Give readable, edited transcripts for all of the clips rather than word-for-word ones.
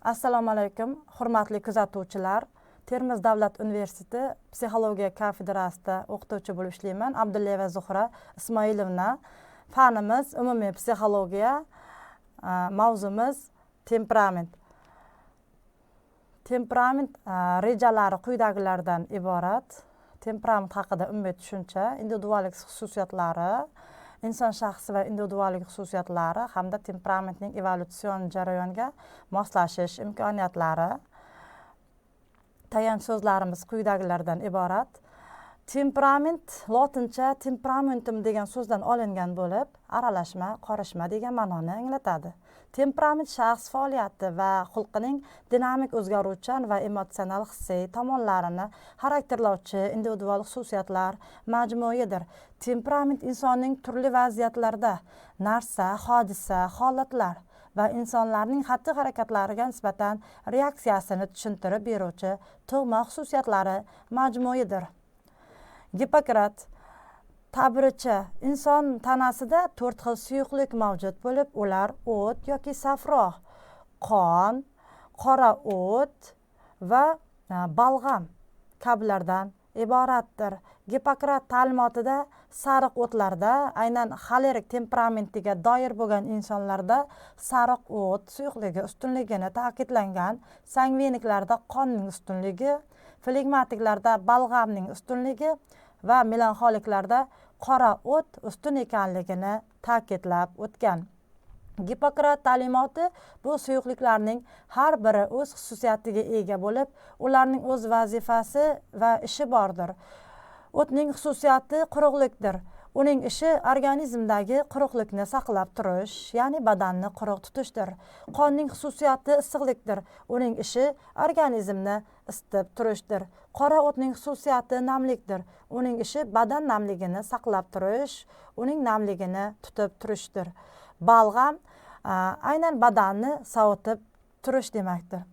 Assalomu alaykum, hurmatli kuzatuvchilar. Termiz davlat universiteti psixologiya kafedrasida o'qituvchi bo'lib ishlayman, Abdullayeva Zuhra Ismoilovna. Fanimiz umumiy psixologiya, mavzumiz temperament. Temperament rejalari quyidagilardan iborat: temperament haqida umumiy tushuncha, individuallik xususiyatlari, inson shaxsi va individuallik xususiyatlari hamda temperamentning evolyutsion jarayonga moslashish imkoniyatlari. Tayanch so'zlarimiz quyidagilardan iborat: temperament lotincha temperamentum degan so'zdan olingan bo'lib, aralashma, qorishma degan ma'noni anglatadi. Temperament shaxs faoliyati va xulqining dinamik, o'zgaruvchan va emotsional, hissiy tomonlarini xarakterlovchi individual xususiyatlar majmuidir. Temperament insonning turli vaziyatlarda narsa, hodisa, holatlar va insonlarning xatti harakatlariga nisbatan reaksiyasini tushuntirib beruvchi tug'ma xususiyatlari majmuidir. Gippokrat ta'biricha, inson tanasida to'rt xil suyuqlik mavjud bo'lib, ular o't yoki safro, qon, qora o't va balg'am kabilardan iboratdir. Gippokrat ta'limotida sariq o'tlarda, aynan xolerik temperamentiga doir bo'lgan insonlarda sariq o't suyuqligi ustunligini ta'kidlangan, sangviniklarda qonning ustunligi, flegmatiklarda balg'amning ustunligi va melanxoliklarda qora o't ustun ekanligini ta'kidlab o'tgan. Gippokrat ta'limoti bu suyuqliklarning har biri o'z xususiyatiga ega bo'lib, ularning o'z vazifasi va ishi bordir. O'tning xususiyati quruqlikdir. Uning ishi organizmdagi quruqlikni saqlab turish, ya'ni badanni quruq tutishdir. Qonning xususiyati issiqlikdir. Uning ishi organizmni isitib turishdir. Qora o'tning xususiyati namlikdir. Uning ishi badan namligini saqlab turish, uning namligini tutib turishdir. Balg'am aynan badanni sovutib turish demakdir.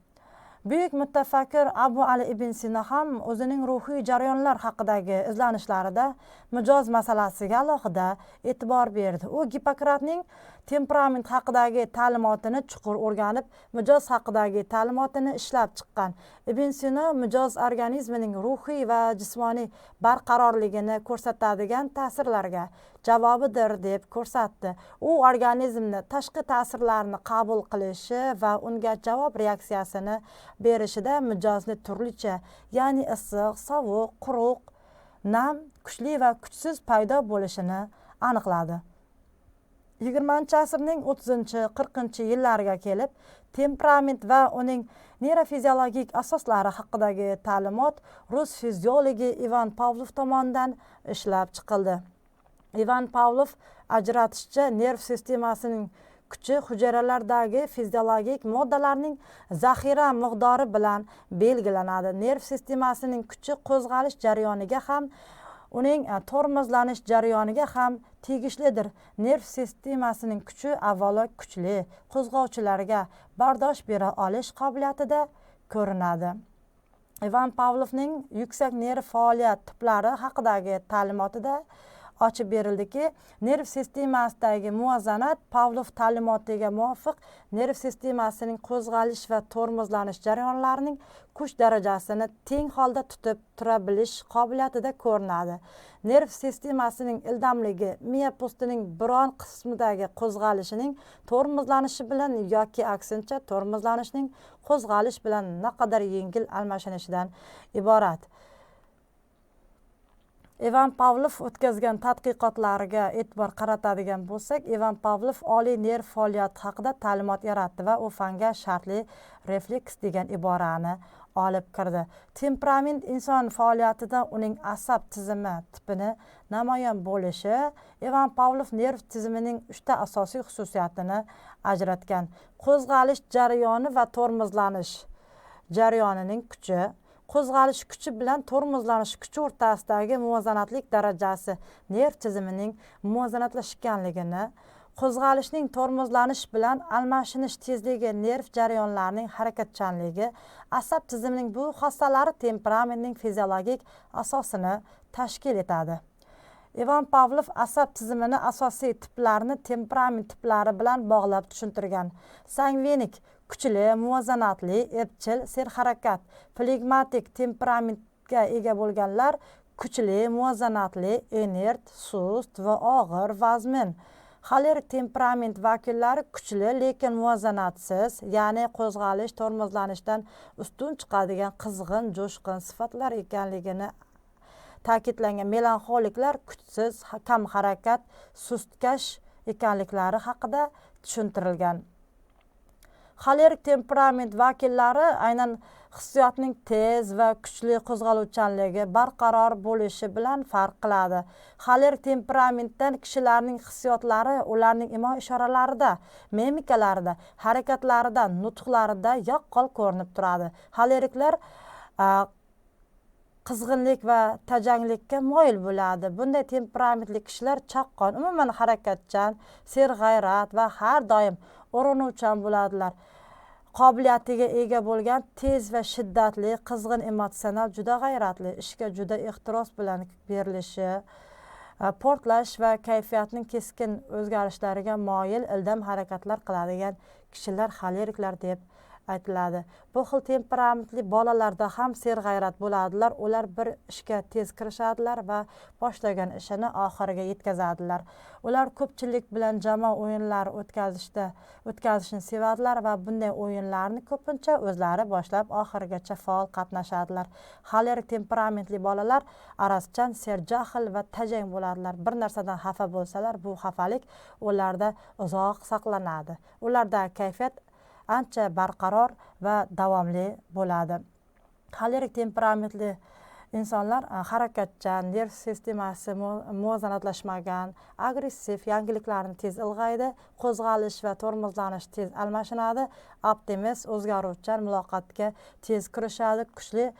Buyuk mutafakkir Abu Ali ibn Sino ham o'zining ruhiy jarayonlar haqidagi izlanishlarida mijoz masalasiga alohida e'tibor berdi. U Gippokratning temperament haqidagi ta'limotini chuqur o'rganib, mijoz haqidagi ta'limotini ishlab chiqqan. Ibn Sino mijoz organizmining ruhiy va jismoniy barqarorligini ko'rsatadigan ta'sirlarga javobidir deb ko'rsatdi. U organizmni tashqi ta'sirlarni qabul qilishi va unga javob reaksiyasini berishida mijozni turlicha, ya'ni issiq, sovuq, quruq, nam, kuchli va kuchsiz paydo bo'lishini aniqladi. 20-asrning 30-40 yillariga kelib, temperament va uning neyrofiziologik asoslari haqidagi ta'limot rus fiziologi Ivan Pavlov tomonidan ishlab chiqildi. Ivan Pavlov ajratishicha, nerv sistemasining kuchi hujayralardagi fiziologik moddalarning zaxira miqdori bilan belgilanadi. Nerv sistemasining kuchi qo'zg'alish jarayoniga ham, uning tormozlanish jarayoniga ham tegishlidir. Nerv sistemasining kuchi avvalo kuchli qo'zg'ovchilarga bardosh bera olish qobiliyatida ko'rinadi. Ivan Pavlovning yuksak nerv faoliyat tiplari haqidagi ta'limotida ochib berildiki, nerv sistemasidagi muvozanat Pavlov ta'limotiga muvofiq nerv sistemasining qo'zg'alish va tormozlanish jarayonlarining kuch darajasini teng holda tutib tura bilish qobiliyatida ko'rinadi. Nerv sistemasining ildamligi miya po'stining biron qismidagi qo'zg'alishining tormozlanishi bilan yoki aksincha tormozlanishning qo'zg'alish bilan naqadar yengil almashinishidan iborat. Ivan Pavlov o'tkazgan tadqiqotlariga e'tibor qaratadigan bo'lsak, Ivan Pavlov oliy nerv faoliyati haqida ta'limot yaratdi va u fanga shartli refleks degan iborani olib kirdi. Temperament inson faoliyatida uning asab tizimi tipini namoyon bo'lishi. Ivan Pavlov nerv tizimining uchta asosiy xususiyatini ajratgan: qo'zg'alish jarayoni va tormozlanish jarayonining kuchi, qo'zg'alish kuchi bilan tormozlanish kuchi o'rtasidagi muvozanatlik darajasi nerv tizimining muvozanatlashganligini, qo'zg'alishning tormozlanish bilan almashinish tezligi nerv jarayonlarining harakatchanligi. Asab tizimining bu xossalari temperamentning fiziologik asosini tashkil etadi. Ivan Pavlov asab tizimini asosiy tiplarini temperament tiplari bilan bog'lab tushuntirgan. Sangvinik Kuchli, muvozanatli, epchil, serharakat. Flegmatik temperamentga ega bo'lganlar kuchli, muvozanatli, inert, sust va og'ir, vazmin. Xolerik temperament vakillari kuchli, lekin muvozanatsiz, ya'ni qo'zg'alish, tormozlanishdan ustun chiqadigan qizg'in, jo'shqin sifatlar ekanligini ta'kidlangan. Melanxoliklar kuchsiz, kam harakat, sustkash ekanliklari haqida tushuntirilgan. Xolerik temperament vakillari aynan hissiyotning tez va kuchli qo'zg'aluvchanligi barqaror bo'lishi bilan farq qiladi. Xolerik temperamentdan kishilarning hissiyotlari ularning imo ishoralarida, mimikalarida, harakatlarida, nutqlarida yaqqol ko'rinib turadi. Xoleriklar qizg'inlik va tajanglikka moyil bo'ladi. Bunday temperamentli kishilar chaqqon, umuman harakatchan, serg'ayrat va har doim urinuvchan bo'ladilar. Qobiliyatiga ega bo'lgan tez va shiddatli, qizg'in, emotsional, juda g'ayratli, ishga juda ehtiros bilan berilishi, portlash va kayfiyatning keskin o'zgarishlariga moyil, ildam harakatlar qiladigan kishilar xoleriklar deb aytiladi. Bu xil temperamentli bolalarda ham serg'ayrat bo'ladilar. Ular bir ishga tez kirishadilar va boshlagan ishini oxiriga yetkazadilar. Ular ko'pchilik bilan jamoa o'yinlari o'tkazishni sevadilar va bunday o'yinlarni ko'pincha o'zlari boshlab oxirigacha faol qatnashadilar. Xolerik temperamentli bolalar arazchan, serjahl va tajang bo'ladilar. Bir narsadan xafa bo'lsalar, bu xafalik ularda uzoq saqlanadi. Ularda kayfiyat ancha barqaror va davomli bo'ladi. Xolerik temperamentli insonlar harakatchan, nerv sistemasi muvozanatlashmagan, agressiv, yangiliklarni tez ilg'aydi, qo'zg'alish va tormozlanish tez almashinadi, optimist, o'zgaruvchan, muloqotga tez kirishadi, kuchli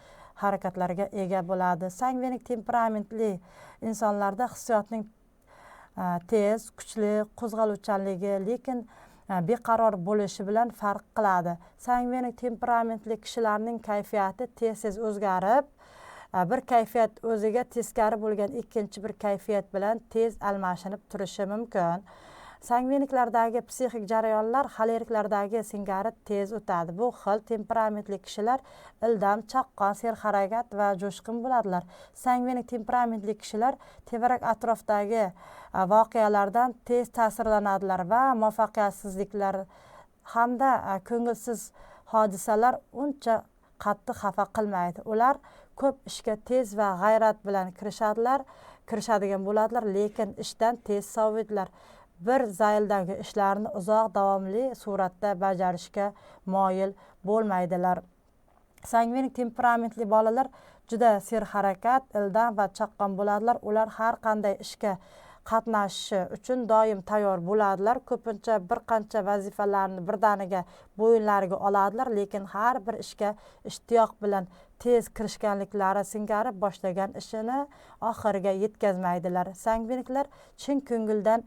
harakatlarga ega bo'ladi. Sangvinik temperamentli insonlarda hissiyotning tez, kuchli qo'zg'aluvchanligi, lekin beqaror bo'lishi bilan farq qiladi. Sangvinik temperamentli kishilarning kayfiyati tez-tez o'zgarib, bir kayfiyat o'ziga teskari bo'lgan ikkinchi bir kayfiyat bilan tez almashinib turishi mumkin. Sangviniklardagi psixik jarayonlar xoleriklardagi singari tez o'tadi. Bu xil temperamentli kishilar ildam, chaqqon, serharakat va jo'shqin bo'ladilar. Sangvinik temperamentli kishilar tevarak atrofdagi voqealardan tez ta'sirlanadilar va muvaffaqiyatsizliklar hamda ko'ngilsiz hodisalar uncha qattiq xafa qilmaydi. Ular ko'p ishga tez va g'ayrat bilan kirishadigan bo'ladilar, lekin ishdan tez soviydilar. Bir zayldagi ishlarni uzoq davomli suratda bajarishga moyil bo'lmaydilar. Sangvinik temperamentli bolalar juda serharakat, ildam va chaqqon bo'ladilar. Ular har qanday ishga qatnashishi uchun doim tayyor bo'ladilar. Ko'pincha bir qancha vazifalarni birdaniga bo'yinlariga oladilar, lekin har bir ishga ishtiyoq bilan tez kirishganliklari singari boshlagan ishini oxiriga yetkazmaydilar. Sangviniklar chin ko'ngildan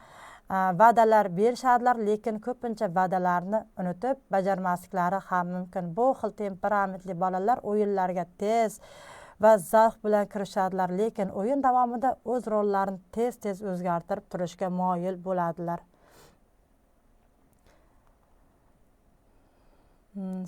va'dalar berishadilar, lekin ko'pincha va'dalarni unutib bajarmasliklari ham mumkin. Bu xil temperamentli bolalar o'yinlarga tez va zavq bilan kirishadilar, lekin o'yin davomida o'z rollarini tez-tez o'zgartirib turishga moyil bo'ladilar.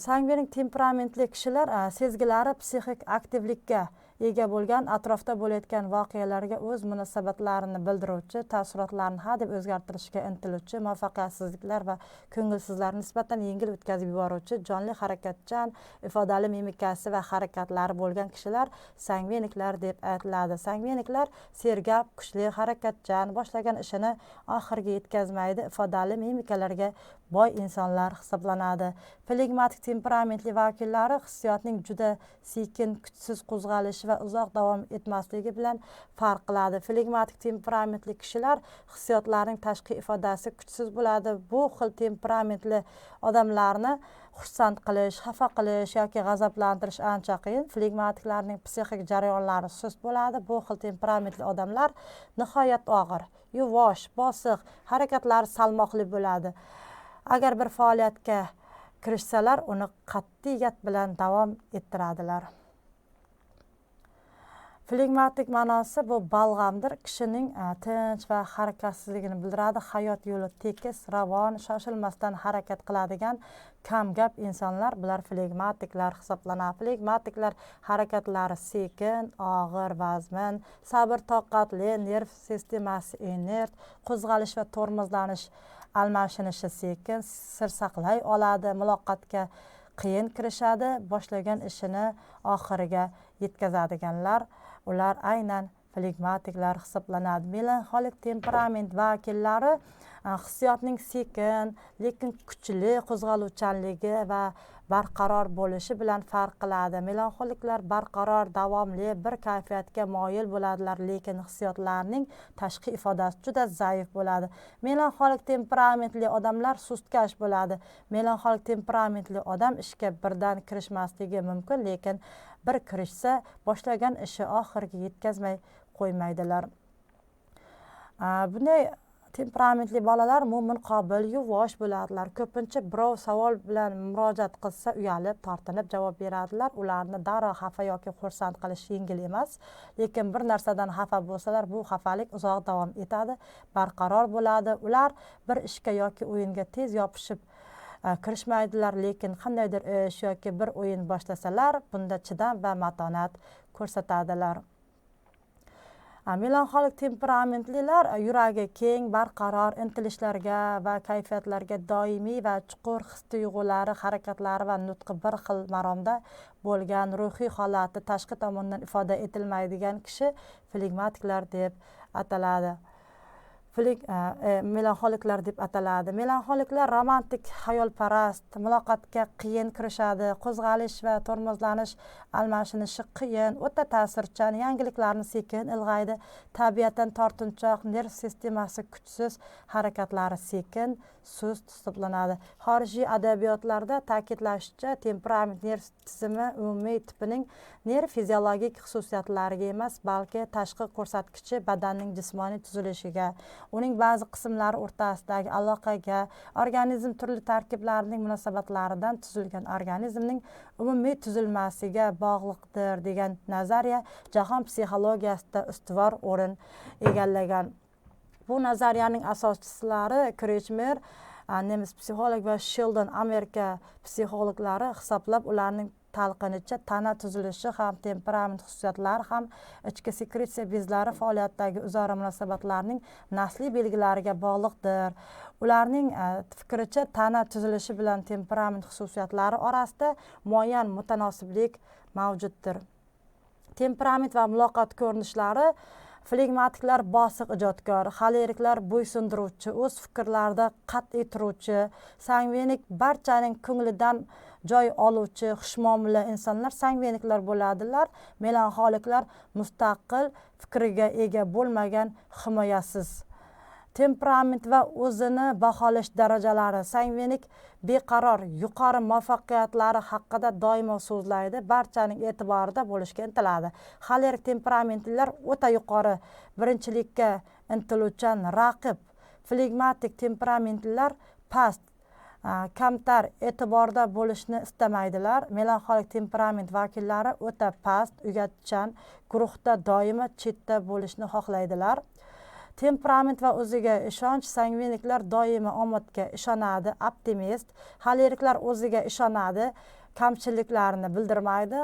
Sangvinik temperamentli kishilar sezgilari psixik aktivlikka ega bo'lgan, atrofda bo'layotgan voqealarga o'z munosabatlarini bildiruvchi, taassurotlarni hadeb o'zgartirishga intiluvchi, muvaffaqiyatsizliklar va ko'ngilsizlarni nisbatan yengil o'tkazib yuboruvchi, jonli, harakatchan, ifodali mimikasi va harakatlari bo'lgan kishilar sangviniklar deb aytiladi. Sangviniklar sergap, kuchli, harakatchan, boshlagan ishini oxiriga yetkazmaydi, ifodali mimikalarga boy insonlar hisoblanadi. Flegmatik temperamentli vakillari hissiyotning juda sekin, kuchsiz qo'zg'alishi va uzoq davom etmasligi bilan farq qiladi. Flegmatik temperamentli kishilar hissiyotlarining tashqi ifodasi kuchsiz bo'ladi. Bu xil temperamentli odamlarni xursand qilish, xafa qilish yoki g'azablantirish ancha qiyin. Flegmatiklarning psixik jarayonlari sust bo'ladi. Bu xil temperamentli odamlar nihoyat og'ir, yuvosh, bosiq, harakatlari salmoqli bo'ladi. Agar bir faoliyatga kirishsalar, uni qat'iyat bilan davom ettiradilar. Flegmatik ma'nosi bu balg'amdir, kishining tinch va harakatsizligini bildiradi. Hayot yo'li tekis, ravon, shoshilmasdan harakat qiladigan kamgap insonlar bular flegmatiklar hisoblanadi. Flegmatiklar harakatlari sekin, og'ir, vazmin, sabr toqatli, nerv sistemasi inert, qo'zg'alish va tormozlanish almashinishi sekin, sir saqlay oladi, muloqotga qiyin kirishadi, boshlagan ishini oxiriga yetkazadiganlar ular aynan flegmatiklar hisoblanadi. Melanxolik temperament vakillari hissiyotning sekin, lekin kuchli qo'zg'aluvchanligi va barqaror bo'lishi bilan farq qiladi. Melanxoliklar barqaror, davomli bir kayfiyatga moyil bo'ladilar, lekin hissiyotlarning tashqi ifodasi juda zaif bo'ladi. Melanxolik temperamentli odamlar sustkash bo'ladi. Melanxolik temperamentli odam ishga birdan kirishmasligi mumkin, lekin bir kirishsa boshlagan ishi oxiriga yetkazmay qo'ymaydilar. Bunday temperamentli bolalar mo'min, qobil, yuvosh bo'ladilar. Ko'pincha birov savol bilan murojaat qilsa uyalib, tortinib javob beradilar. Ularni darrov xafa yoki xursand qilish yengil emas, lekin bir narsadan xafa bo'lsalar, bu xafalik uzoq davom etadi, barqaror bo'ladi. Ular bir ishga yoki o'yinga tez yopishib kirishmaydilar, lekin qandaydir ish yoki bir o'yin boshlasalar, bunda chidam va matonat ko'rsatadilar. Melanxolik temperamentlilar yuragi keng, barqaror, intilishlarga va kayfiyatlarga doimiy va chuqur his tuyg'ulari, harakatlari va nutqi bir xil maromda bo'lgan, ruhiy holati tashqi tomondan ifoda etilmaydigan kishi flegmatiklar deb ataladi. Melanxoliklar deb ataladi. Melanxoliklar romantik, xayolparast, muloqotga qiyin kirishadi, qo'zg'alish va tormozlanish almashinishi qiyin, o'ta ta'sirchan, yangiliklarni sekin ilg'aydi, tabiatan tortinchoq, nerv sistemasi kuchsiz, harakatlari sekin, sust hisoblanadi. Xorijiy adabiyotlarda ta'kidlashicha, temperament nerv tizimi umumiy tipining nerv fiziologik xususiyatlariga emas, balki tashqi ko'rsatkichi badanning jismoniy tuzilishiga, uning ba'zi qismlari o'rtasidagi aloqaga, organizm turli tarkiblarining munosabatlaridan tuzilgan organizmning umumiy tuzilmasiga bog'liqdir degan nazariya jahon psixologiyasida ustuvor o'rin egallagan. Bu nazariyaning asoschilari Kretchmer, nemis psixolog va Sheldon Amerika psixologlari hisoblab, ularning talqinicha tana tuzilishi ham, temperament xususiyatlari ham ichki sekretsiya bezlari faoliyatidagi o'zaro munosabatlarning nasliy belgilariga bog'liqdir. Ularning fikricha tana tuzilishi bilan temperament xususiyatlari orasida muayyan mutanosiblik mavjuddir. Temperament va muloqot ko'rinishlari: flegmatiklar bosiq ijodkor, xoleriklar bo'ysundiruvchi, o'z fikrlarida qat'iy turuvchi, sangvinik barchaning ko'nglidan joy oluvchi, xushmuomala insonlar sangviniklar bo'ladilar. Melanxoliklar mustaqil fikriga ega bo'lmagan, himoyasiz. Temperament va o'zini baholash darajalari: sangvinik beqaror, yuqori muvaffaqiyatlari haqida doimo so'zlaydi, barchaning e'tiborida bo'lishga intiladi. Xolerik temperamentlilar o'ta yuqori, birinchilikka intiluvchan, raqib. Flegmatik temperamentlilar past, kamtar, e'tiborda bo'lishni istamaydilar. Melanxolik temperament vakillari o'ta past, uyatchan, guruhda doimo chetda bo'lishni xohlaydilar. Temperament va o'ziga ishonch: sangviniklar doimo omadga ishonadi, optimist. Xoleriklar o'ziga ishonadi, kamchiliklarini bildirmaydi.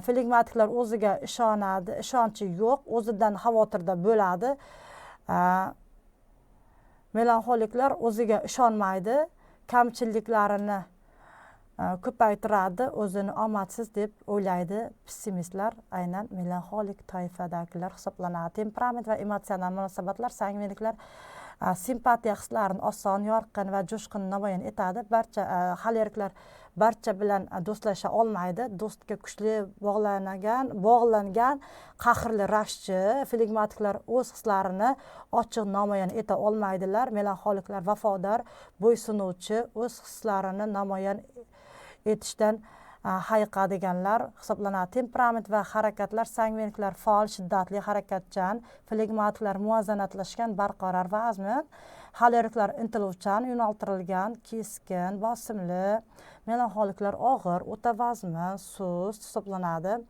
Flegmatiklar o'ziga ishonadi, ishonchi yo'q, o'zidan xavotirda bo'ladi. Melanxoliklar o'ziga ishonmaydi, kamchiliklarini ko'paytiradi, o'zini omadsiz deb o'ylaydi. Pessimistlar aynan melanxolik toifadagilar hisoblanadi. Temperament va emotsional munosabatlar: sangviniklar simpatiya hislarini oson, yorqin va jo'shqin namoyon etadi. Barcha xoleriklar barcha bilan do'stlasha olmaydi, do'stga kuchli bog'langan qahrli rashkchi. Flegmatiklar o'z hislarini ochiq namoyon eta olmaydilar. Melanxoliklar vafodor, bo'ysunuvchi, o'z hislarini namoyon etishdan hayiqadiganlar hisoblanadi. Temperament va harakatlar: sangviniklar faol, shiddatli, harakatchan, flegmatiklar muvozanatlashgan, barqaror va azmin. Xoleriklar intiluvchan, yo'naltirilgan, keskin, bosimli. Melanxoliklar og'ir, o'ta vazmin, sust hisoblanadi.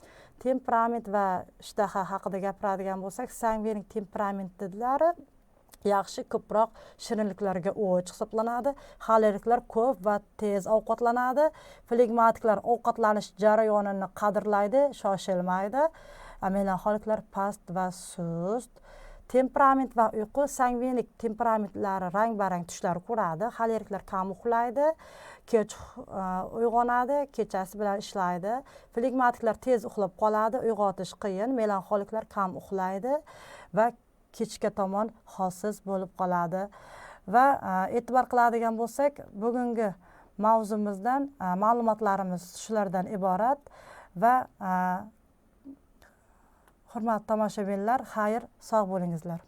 Temperament va ishtaha haqida gapiradigan bo'lsak, sangvinik temperamentlilari yaxshi, ko'proq shirinliklarga o'ch hisoblanadi. Xoleriklar ko'p va tez ovqatlanadi. Flegmatiklar ovqatlanish jarayonini qadrlaydi, shoshilmaydi. Melanxoliklar past va sust. Temperament va uyqu. Sangvinik temperamentlari rang barang tushlar ko'radi. Xoleriklar kam uxlaydi, kech uyg'onadi, kechasi bilan ishlaydi. Flegmatiklar tez uxlab qoladi, uyg'otish qiyin. Melanxoliklar kam uxlaydi va kechga tomon holsiz bo'lib qoladi. Va e'tibor qiladigan bo'lsak, bugungi mavzumizdan ma'lumotlarimiz shulardan iborat. Va hurmatli tomoshabinlar, xayr, sog' bo'lingizlar.